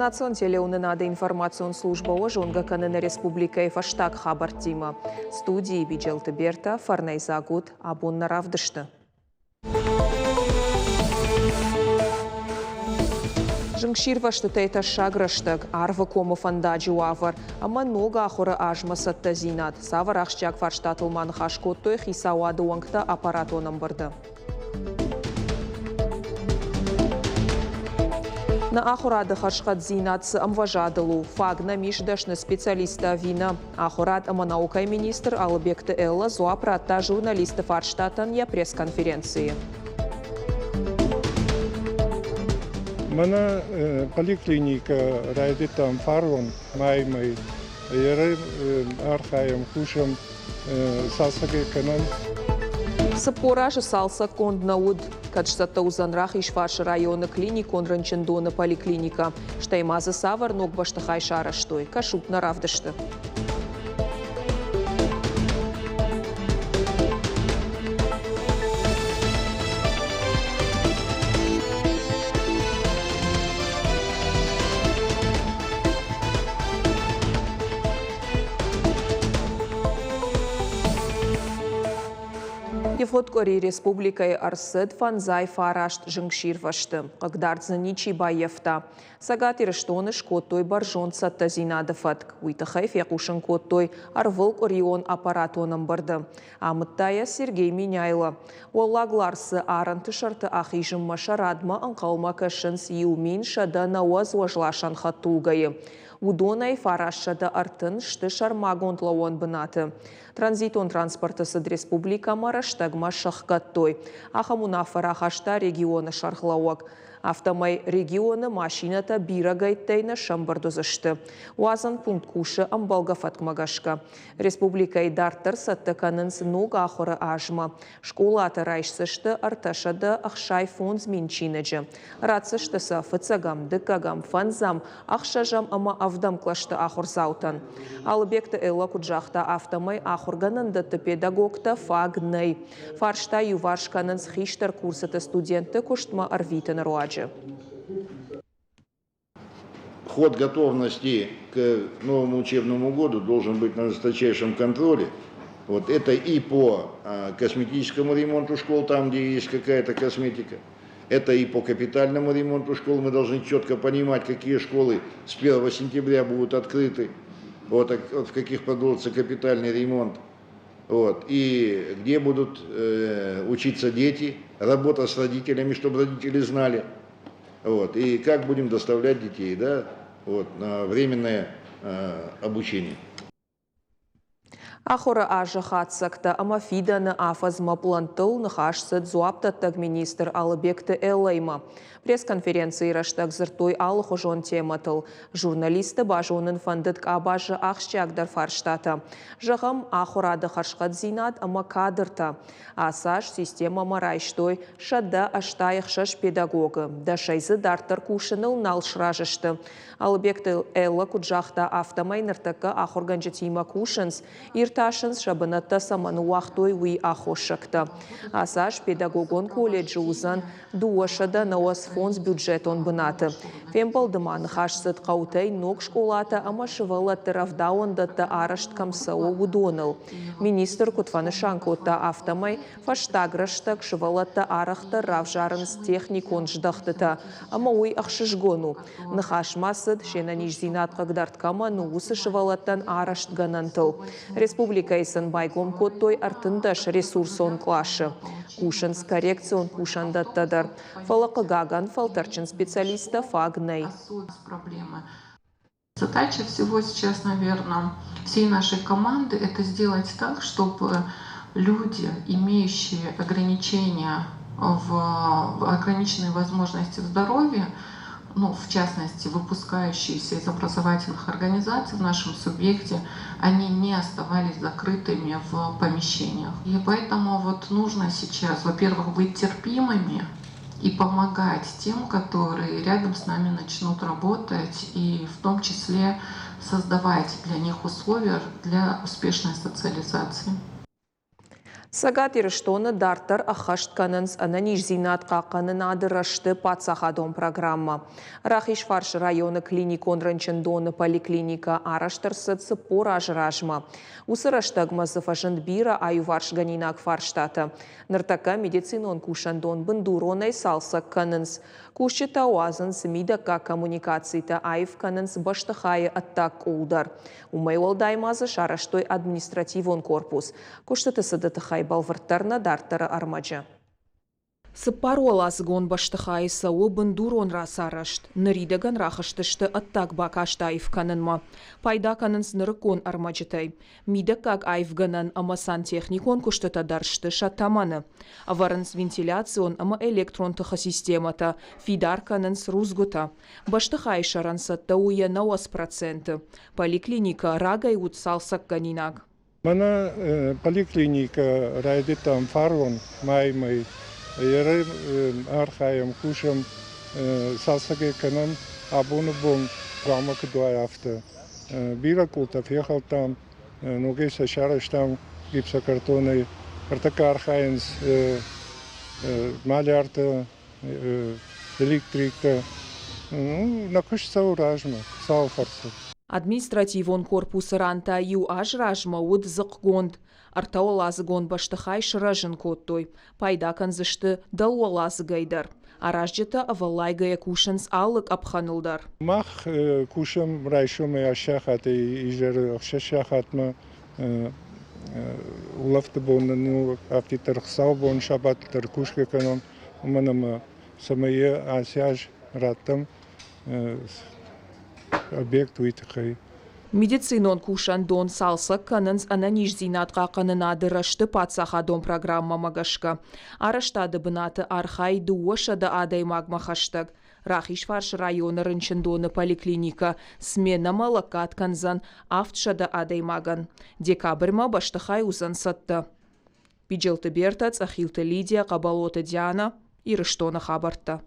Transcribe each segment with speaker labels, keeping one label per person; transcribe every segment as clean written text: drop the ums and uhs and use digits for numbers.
Speaker 1: Национ телеуынынады информацион службӕ уӕ зонгӕ кӕны нӕ республикӕйы фӕстаг хабӕрттимӕ. Студийы Биджелты Бертӕ, фӕрнӕйдзаг ут абон нӕ равдысты. Зынгсирвӕзтытӕй тӕссаг рӕстӕг, Арвы комы фӕндаджы уавӕр ӕмӕ ног ахуыры азмӕ цӕттӕдзинад. Цавӕр ахсджиаг фарстатыл ма ныхас кодтой хицауады уӕнгтӕ аппаратон ӕмбырды? Нӕ ахуырады хӕрзхъӕддзинад цы ӕмвӕзадыл у, фаг нӕм ис дӕсны специалисттӕ ӕви нӕ? Ахуырад ӕмӕ наукӕйы министр Алыбегты Элла дзуапп радта журналистты фарстатӕн йӕ пресс-конференцийы.
Speaker 2: Мӕнӕ поликлиникӕ райдыдтам фарон маймӕ. Архайӕм, кусӕм, цалцӕгӕй кӕнӕм.
Speaker 1: 40 азы цалцӕггонд нӕ уыд. Кӕд сцӕттӕ уыдзӕн Рахизфарсы районы клиникон рынчындоны поликлиникӕ, стӕй ма дзы цавӕр ног бӕстыхай сарӕзтой, кӕсут нӕ равдысты. Ивгъуыд къуыри республикӕйы ӕрцыд фӕндзай фараст зынгсирвӕзты. Хъыгдард дзы ничи баййӕфта. Цӕгат Ирыстоны скодтой бӕрзонд цӕттӕдзинады фӕтк. Уый тыххӕй фехъусын кодтой ӕрвылкъуырион аппаратон ӕмбырды. Амыдта йӕ Сергей Меняйло. Уӕллаг Ларсы арӕнты сӕрты ахизынмӕ сӕ радмӕ ӕнхъӕлмӕ кӕсынц 1190 уӕзласӕн хӕдтулгӕйы. Уыдонӕй 930 сты сӕрмагонд лӕууӕн бынаты. Транзитон транспорты цыд республикӕмӕ рӕстӕгмӕ сӕхгӕдтой. Ахӕм уынаффӕ рахаста регионы сӕргълӕууӕг. Афтӕмӕй регионы машинӕтӕ бирӕгӕйттӕй нӕ сӕмбырд уыдзысты. Уадзӕн пункт кусы ӕмбӕлгӕ фӕткмӕ гӕсгӕ. Республикӕйы дарддӕр цӕттӕ кӕнынц ног ахуыры азмӕ. Скъолатӕ райсдзысты 365 000 чиныджы. Ратдзысты сӕ фыццӕгӕм, дыккӕгӕм, фӕндзӕм, ӕхсӕзӕм ӕмӕ ӕвдӕм кълӕсты ахуырдзаутӕн. Алыбегты Эллӕ куыд загъта, афтӕмӕй ахуыргӕнӕндӕтты педагогтӕ фаг нӕй. Фарста иуварс кӕнынц хистӕр курсыты студентты куыстмӕ ӕрвитыны руаджы.
Speaker 3: Ход готовности к новому учебному году должен быть на жесточайшем контроле. Вот это и по косметическому ремонту школ, там, где есть какая-то косметика, это и по капитальному ремонту школ. Мы должны четко понимать, какие школы с 1 сентября будут открыты, вот, в каких продолжится капитальный ремонт. Вот, и где будут учиться дети, работа с родителями, чтобы родители знали. Вот, и как будем доставлять детей, да, вот, на временное обучение.
Speaker 1: Ахуыры азы хатдзӕгтӕ ӕмӕ фидӕны афӕдзмӕ пълӕнттыл ныхас цыд дзуапдӕттӕг министр Алыбегты Эллӕимӕ. Пресс-конференцийы рӕстӕг дзырдтой алыхуызон темӕтыл. Журналистты базонын фӕндыд къабазы ахсджиагдӕр фарстатӕ. Зӕгъӕм, ахуырады хӕрзхъӕддзинад ӕмӕ кадртӕ. Ацы аз системӕмӕ райстой 186 педагогы, дӕсӕй дзы дарддӕр кусыныл нал сразы сты. Алыбегты Эллӕ куыд загъта, афтӕмӕй ныртӕккӕ ахуыргӕнджытимӕ кусынц, иртасынц сӕ бынӕттӕ цӕмӕн ныууагътой, уый аххосӕгтӕ. Ацы аз педагогон колледжы уыдзӕн 295 бюджетон бынаты. Фембӕлды ма ныхас цыд хъӕутӕй ног скъолатӕ ӕмӕ сывӕллӕтты рӕвдауӕндӕттӕ арӕзт кӕм цӕуы, уыдоныл. Министр куыд фӕнысан кодта, афтӕмӕй фӕстаг рӕстӕг сывӕллӕттӕ арӕхдӕр равзарынц техникон здӕхтытӕ, ӕмӕ уый ӕхсызгон у. Ныхас ма цыд, се нӕниздзинад хъыгдард кӕмӕн у, уыцы сывӕллӕттӕн арӕзт гӕнӕнтыл. Республикӕйы сын байгом кодтой 13 ресурсон къласы. Кусынц коррекцион кусӕндӕттӕ дӕр, фӕлӕ, хъыгагӕн, фӕлтӕрдджын специалисттӕ фаг нӕй.
Speaker 4: Задача всего сейчас, наверное, всей нашей команды – это сделать так, чтобы люди, имеющие ограничения в ограниченные возможности в здоровье, ну, в частности, выпускающиеся из образовательных организаций в нашем субъекте, они не оставались закрытыми в помещениях. И поэтому вот нужно сейчас, во-первых, быть терпимыми и помогать тем, которые рядом с нами начнут работать, и в том числе создавать для них условия для успешной социализации.
Speaker 1: Цӕгат Ирыстоны дарддӕр ӕххӕст кӕнынц ӕнӕниздзинад хъахъхъӕнынады рӕзты паддзахадон программӕ. Рахизфарсы районы клиникон рынчындоны поликлиникӕ арӕзт ӕрцыд 40 азы размӕ. Уыцы рӕстӕгмӕ дзы фӕзынд бирӕ аиуварсгӕнинаг фарстатӕ. Ныртӕккӕ медицинон кусӕндон бындуронӕй цалцӕг кӕнынц. Кусджытӕ уадзынц мидӕггаг коммуникацитӕ, аив кӕнынц бӕстыхайы ӕддаг къул дӕр. Уымӕй уӕлдай ма дзы сарӕзтой административон корпус. Куыстыты цыды тыххӕй бӕлвырддӕр нӕ дарддӕры ӕрмӕджы. Цыппаруӕладзыгон бӕстыхайы цӕуы бындурон рацарӕзт. Ныридӕгӕн рахызтысты ӕддаг бакаст аив кӕнынмӕ. Пайда кӕнынц нырыккон ӕрмӕджытӕй. Мидӕггаг аивгӕнӕн ӕмӕ сантехникон куыстытӕ дӕр сты сӕ тӕмӕны. Ӕвӕрынц вентиляцион ӕмӕ электрон тыхы системӕтӕ, фидар кӕнынц рудзгуытӕ. Бӕстыхайы сӕрӕн цӕттӕ у йӕ 90%. Поликлиникӕ рагӕй уыд цалцӕггӕнинаг.
Speaker 2: Мӕнӕ поликлиникӕ райдыдтам фарон маймӕ. Архайӕм, кусӕм, цалцӕгӕй кӕнӕм. Абоны бон хъуамӕ куыд уай, афтӕ. Бирӕ къултӕ фехӕлдтам, ногӕй сӕ сарӕзтам гипсокартонӕй. Ӕртӕккӕ архайынц маляртӕ, электриктӕ. Нӕ куыст цӕуы размӕ, Хуыцауы фӕрцы.
Speaker 1: Административон корпусы ран та иу аз размӕ уыд дзыхъгонд. Ӕртӕуӕладзыгон бӕстыхай сырӕзын кодтой. Пайда кӕндзысты дӕлуӕладзыгӕй дӕр. Аразджытӕ ӕвӕллайгӕйӕ кусынц алы къӕпхӕныл дӕр.
Speaker 2: Мах кусӕм райсомӕй аст сахатӕй изӕры ӕхсӕз сахатмӕ. Улӕфты бон нын у афтиддӕр хуыцаубон, сабат дӕр кусгӕ кӕнӕм, уымӕн ӕмӕ цӕмӕй йӕ ацы аз раттӕм объект, уый тыххӕй.
Speaker 1: Медицинон кусӕндон цалцӕг кӕнынц ӕнӕниздзинад хъахъхъӕнынады рӕзты паддзахадон программӕмӕ гӕсгӕ. Арӕзтады бынаты архайы 200 адӕймагмӕ хӕстӕг. Рахизфарсы районы рынчындоны поликлиникӕ сменӕмӕ лӕггад кӕндзӕн 700 адӕймагӕн. Декабрьмӕ бӕстыхай уыдзӕн цӕттӕ. Биджелты Бертӕ, Цъӕхилты Лидия, Хъӕбӕлоты Диана, Ирыстоны хабӕрттӕ.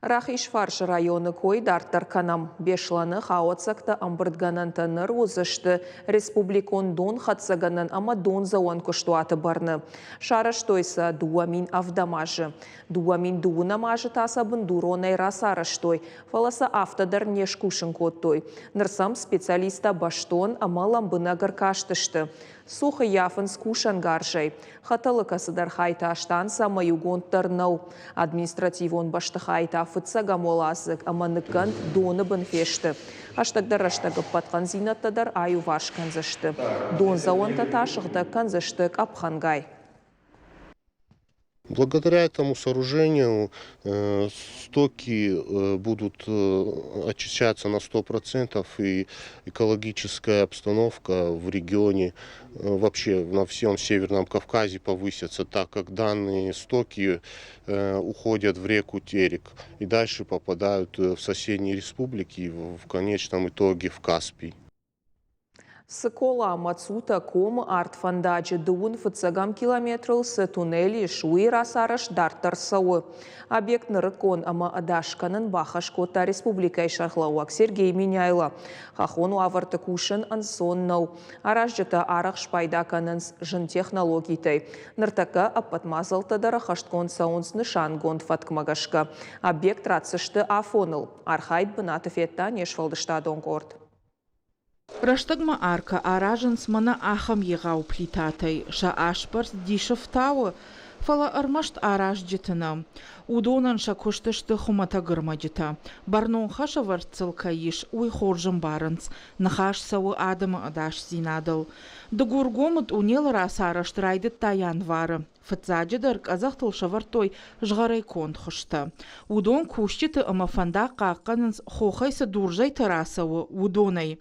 Speaker 1: Рахизфарсы районы кой дарддӕр кӕнӕм. Беслӕны хауӕццӕгтӕ ӕмбырдгӕнӕнтӕ ныр уыдзысты республикон донхӕццӕгӕнӕн ӕмӕ дондзӕуӕн куыстуаты бӕрны. Сарӕзтой сӕ 2007 азы. 2010 азы та сӕ бындуронӕй рацарӕзтой, фӕлӕ сӕ афтӕ дӕр не скусын кодтой. Ныр сӕм специалисттӕ бӕстон ӕмӕ лӕмбынӕг ӕркастысты. Цух ӕййафынц кусӕнгарзӕй. Хӕтӕлы кӕцыдӕр хай та станцӕ ӕмӕ иугонд дӕр нӕу. Административон бӕстыхай та фыццӕгӕм уӕладзыг ӕмӕ ныккӕнд доны бын фесты. Хӕстӕгдӕр рӕстӕг ӕппӕт хъӕндзинӕдтӕ дӕр аиуварс кӕндзысты. Дондзӕуӕнтӕ та сыгъдӕг кӕндзысты къӕпхӕнгай.
Speaker 5: Благодаря этому сооружению стоки будут очищаться на 100% и экологическая обстановка в регионе, вообще на всем Северном Кавказе повысится, так как данные стоки уходят в реку Терек и дальше попадают в соседние республики и в конечном итоге в Каспий.
Speaker 1: Цыкола ӕмӕ Цута комы артфӕндаджы дыууын фыццӕгӕм километрыл цы туннель ис, уый рацарӕзт дарддӕр цӕуы. Объект нырыккон ӕмӕ ӕдас кӕнын бахӕс кодта республикӕйы сӕргълӕууӕг Сергей Меняйло. Хӕххон уавӕрты кусын ӕнцон нӕу. Аразджытӕ арӕх спайда кӕнынц зын технологитӕй. Ныртӕккӕ ӕппӕт мадзӕлттӕ дӕр ӕххӕстгонд цӕуынц нысангонд фӕткмӕ гӕсгӕ. Объект ратдзысты афоныл. Архайд бынаты федта не сфӕлдыстадон къорд.
Speaker 6: Рӕстӕгмӕ аркӕ аразынц мӕнӕ ахӕм егъау плитатӕй. Сӕ асбӕрц дисы фтауы, фӕлӕ ӕрмӕст аразджыты нӕ. Уыдонӕн сӕ куысты сты хуымӕтӕг ӕрмӕджытӕ. Бӕрнон хӕсӕвӕрд сыл кӕй ис, уый хорз ӕмбарынц. Ныхас цӕуы адӕмы ӕдасдзинадыл. Дыгургомы тъунелы рацарӕзт райдыдта январы. Фыццаджыдӕр къӕдзӕхтыл сӕвӕрдтой згъӕрӕй конд хуызтӕ. Уыдон кусджыты ӕмӕ фӕндаг хъахъхъӕнынц, хохӕй цы дурзӕйтӕ рацӕуы, уыдонӕй.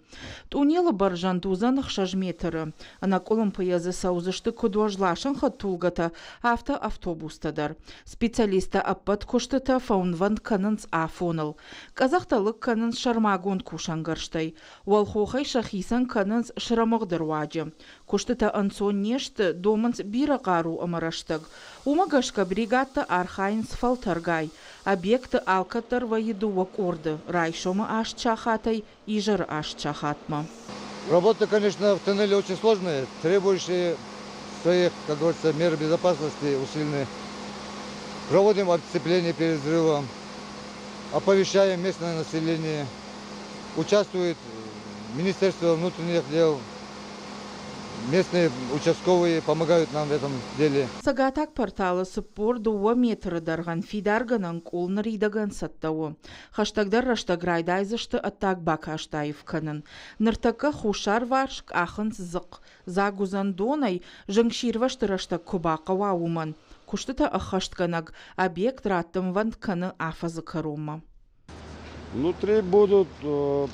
Speaker 6: Тъунелы бӕрзӕнд уыдзӕн 6 метры. Ӕнӕкъуылымпыйӕ дзы цӕудзысты куыд уӕзласӕн хӕдтулгӕтӕ, афтӕ автобустӕ дӕр. Специалисттӕ ӕппӕт куыстытӕ фӕуынвӕнд кӕнынц афоныл. Къӕдзӕхтӕ лыг кӕнынц сӕрмагонд кусӕнгӕрзтӕй. Уӕлхохӕй сӕ хицӕн кӕнынц срӕмыгъды руаджы. Куыстытӕ ӕнцон не сты, домынц бирӕ хъару ӕмӕ рӕстӕг. Уымӕ гӕсгӕ бригадтӕ архайынц фӕлтӕргай. Объекты алкӕддӕр вӕййы дыууӕ къорды райсомы аст сахатӕй изӕры аст сахатмӕ.
Speaker 7: Работа, конечно, в тоннеле очень сложная, требующая Своих, как говорится, меры безопасности усилены. Проводим оцепление перед взрывом, оповещаем местное население. Участвует Министерство внутренних дел, местные участковые помогают нам в этом деле.
Speaker 6: Цӕгатаг порталы 42 метры дӕргъӕн фидаргӕнӕн къул ныридӕгӕн цӕттӕ у. Хӕстӕгдӕр рӕстӕг райдайдзысты ӕддаг бакаст аив кӕнын. Ныртӕккӕ хуссарварс къахынц дзыхъхъ. Дзаг уыдзӕн донӕй, зынгсирвӕзты рӕстӕг куы бахъӕуа, уымӕн. Куыстытӕ ӕххӕстгӕнӕг объект раттынвӕнд кӕны афӕдзы кӕронмӕ.
Speaker 8: Внутри будут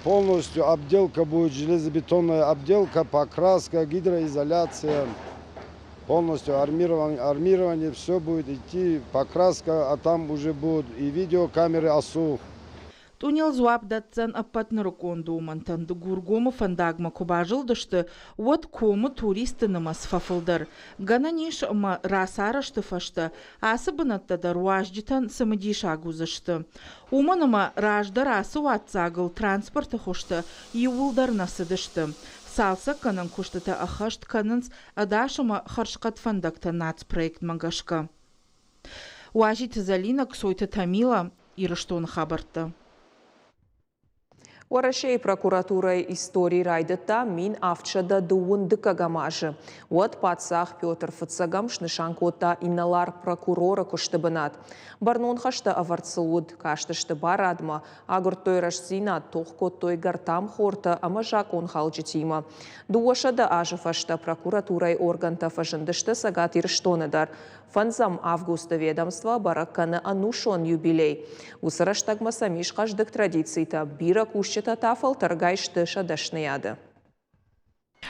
Speaker 8: полностью обделка будет, железобетонная обделка, покраска, гидроизоляция, полностью армирование, армирование, все будет идти, покраска, а там уже будут и видеокамеры АСУ.
Speaker 6: Тъунел дзуапп дӕтдзӕн ӕппӕт нырыккон домӕнтӕн. Дыгургомы фӕндагмӕ куы базылдысты, уӕд комы туристты нымӕц фӕфылдӕр. Гӕнӕн ис, ӕмӕ рацарӕзты фӕстӕ ацы бынӕттӕ дӕр уазджытӕн цымыдисаг уыдзысты. Уымӕн ӕмӕ раздӕр ацы уадздзагыл транспорты хуызтӕ иууылдӕр нӕ цыдысты. Цалцӕггӕнӕн куыстытӕ ӕххӕст кӕнынц ӕдас ӕмӕ хӕрзхъӕд фӕндӕгтӕ нацпроектмӕ гӕсгӕ. Уазиты Зӕлинӕ, Ксойты Тамила, Ирыстоны хабӕрттӕ.
Speaker 1: Уӕрӕсейы прокуратурӕйы истори райдыдта 1712 дыккӕгӕм азы. Уӕд паддзах Петр Фыццӕгӕм снысан кодта инӕлар-прокуроры куысты бынат. Бӕрнон хӕстӕ ӕвӕрд сыл уыд, кастысты барадмӕ, агуырдтой рӕстдзинад, тох кодтой гӕртамхортӕ ӕмӕ закъонхалджытимӕ. 200 азы фӕстӕ прокуратурӕйы органтӕ фӕзындысты Цӕгат Ирыстоны дӕр. Фӕндзӕм августы ведомство бӕрӕг кӕны ӕнусон юбилей. Уыцы рӕстӕгмӕ сӕм ис хъӕздыг традицитӕ, бирӕ кусджытӕ та фӕлтӕргай сты сӕ дӕсныйады.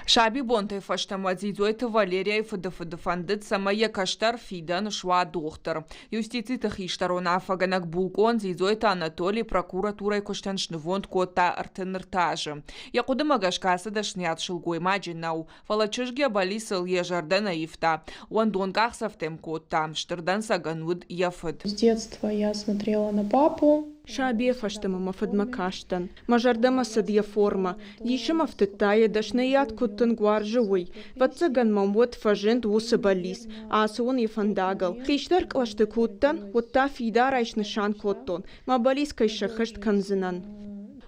Speaker 9: Сабибонтӕй фӕстӕмӕ Дзидзойты Валерияйы фыдыфыды фӕндыд, цӕмӕй йӕ кӕстӕр фидӕн суа дохтыр. Юстициты хистӕр уынаффӕгӕнӕг булкъон Дзидзойты Анатоли прокуратурӕйы куыстӕн снывонд кодта 33 азы. Йӕ хъуыдымӕ гӕсгӕ ацы дӕсныйад сылгоймаджы нӕу, фӕлӕ чызг йӕ бӕллицыл йӕ зӕрдӕ нӕ ивта, уӕндон къахдзӕфтӕм кодта, стыр дӕнцӕгӕн уыд йӕ фыд.
Speaker 10: С детства я смотрела на папу.
Speaker 11: Сабийӕ фӕстӕмӕ мӕ фыдмӕ кастӕн. Мӕ зӕрдӕмӕ цыд йӕ формӕ. Дисы мӕ фтыдта, йӕ дӕсныйад куыд тынг уарзы, уый. Ӕвӕццӕгӕн мӕм уӕд фӕзынд уыцы бӕллиц, ацӕуын йӕ фӕндагыл. Хистӕр кълӕсты куы уыдтӕн, уӕд та фидарӕй снысан кодтон, мӕ бӕллиц кӕй сӕххӕст кӕндзынӕн.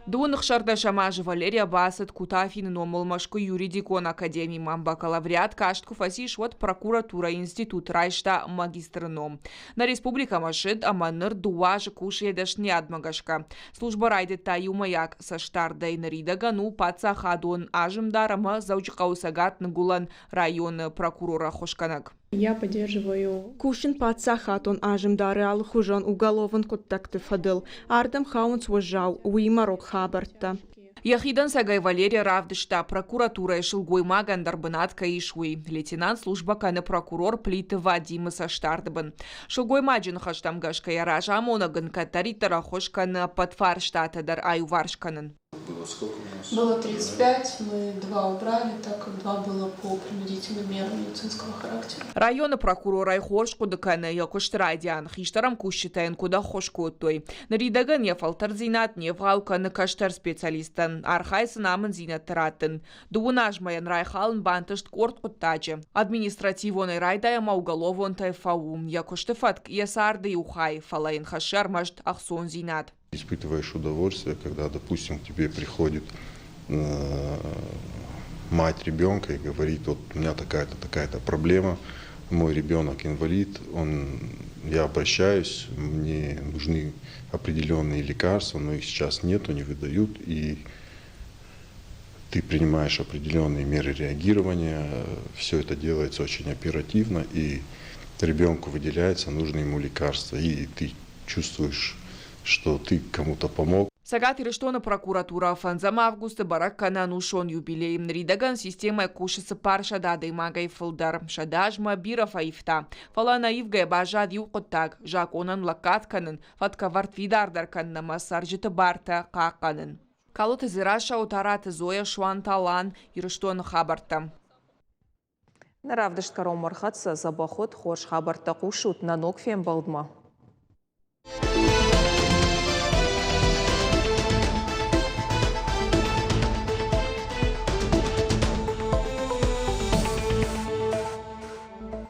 Speaker 9: 16 азы Валерия бацыд Кутафины номыл Мӕскуыйы юридикон академимӕ. Бакалавриат каст куы фӕцис, уӕд прокуратурӕйы институт райста магистры ном. Нӕ республикӕмӕ ссыд ӕмӕ ныр 2 азы кусы йӕ дӕсныйадмӕ гӕсгӕ. Службӕ райдыдта иумӕйаг цӕстдардӕй, ныридӕгӕн у паддзахадон азымдар ӕмӕ Дзӕуджыхъӕуы Цӕгат-Ныгуылӕн районы прокуроры ӕххуысгӕнӕг.
Speaker 10: Я поддерживаю.
Speaker 11: Кусын паддзахадон азымдары алыхуызон уголовон хъуыддӕгты фӕдыл. Ардӕм хауынц уӕззау, уыимӕ рог хабӕрттӕ.
Speaker 9: Йӕхи дӕнцӕгӕй Валерия равдыста, прокуратурӕйы сылгоймагӕн дӕр бынат кӕй ис, уый. Лейтенант службӕ кӕны прокурор Плиты Вадимы цӕстдарды бын. Сылгоймаджы ныхӕстӕм гӕсгӕ йӕ разамонӕг ын кӕддӕриддӕр ӕххуыс кӕны ӕппӕт фарстатӕ дӕр аиуварс кӕнын.
Speaker 12: Было сколько у нас?
Speaker 10: Было 35, мы два убрали, так как два было по принудительным мерам медицинского характера.
Speaker 9: Районы прокурорӕй хорз хъуыды кӕны йӕ куысты райдиан, хистӕр ӕмкусджытӕ йын куыд ӕххуыс кодтой. Ныридӕгӕн йӕ фӕлтӕрддзинад не вгъау кӕны кӕстӕр специалисттӕн, архайы сын амынддзинӕдтӕ раттын. 2 азмӕ йын райхалын бантыст къорд хъуыддаджы. Административонӕй райдай ӕмӕ уголовонтӕй фӕу. Йӕ куысты фӕтк йӕ царды иу хай, фӕлӕ йын хӕссы ӕрмӕст ӕхцондзинад.
Speaker 13: Испытываешь удовольствие, когда, допустим, к тебе приходит мать ребенка и говорит: вот у меня такая-то, такая-то проблема, мой ребенок инвалид, я обращаюсь, мне нужны определенные лекарства, но их сейчас нету, не выдают, и ты принимаешь определенные меры реагирования, все это делается очень оперативно, и ребенку выделяется нужное ему лекарство, и ты чувствуешь, что ты кому-то помог.
Speaker 9: Цӕгат Ирыстоны прокуратурӕ 5 августы бӕрӕг кӕны ӕнусон юбилей. Ныридӕгӕн системӕ кусы 400 адӕймагӕй фылдӕр. 100 азмӕ бирӕ фӕивта. Фӕлӕ ӕнӕивгӕ баззад иу хъуыддаг – закъонӕн лӕггад кӕнын, фӕткӕвӕрд фидардӕр кӕнын ӕмӕ цӕрджыты бартӕ хъахъхъӕнын. Калоты Дзерассӕ, Отараты Зоя, Суанты Алан, Ирыстоны хабӕрттӕ.
Speaker 1: Нӕ равдыст кӕронмӕ ӕрхӕццӕ. Дзӕбӕх ут, хорз хабӕрттӕ хъусут нӕ ног фембӕлдмӕ.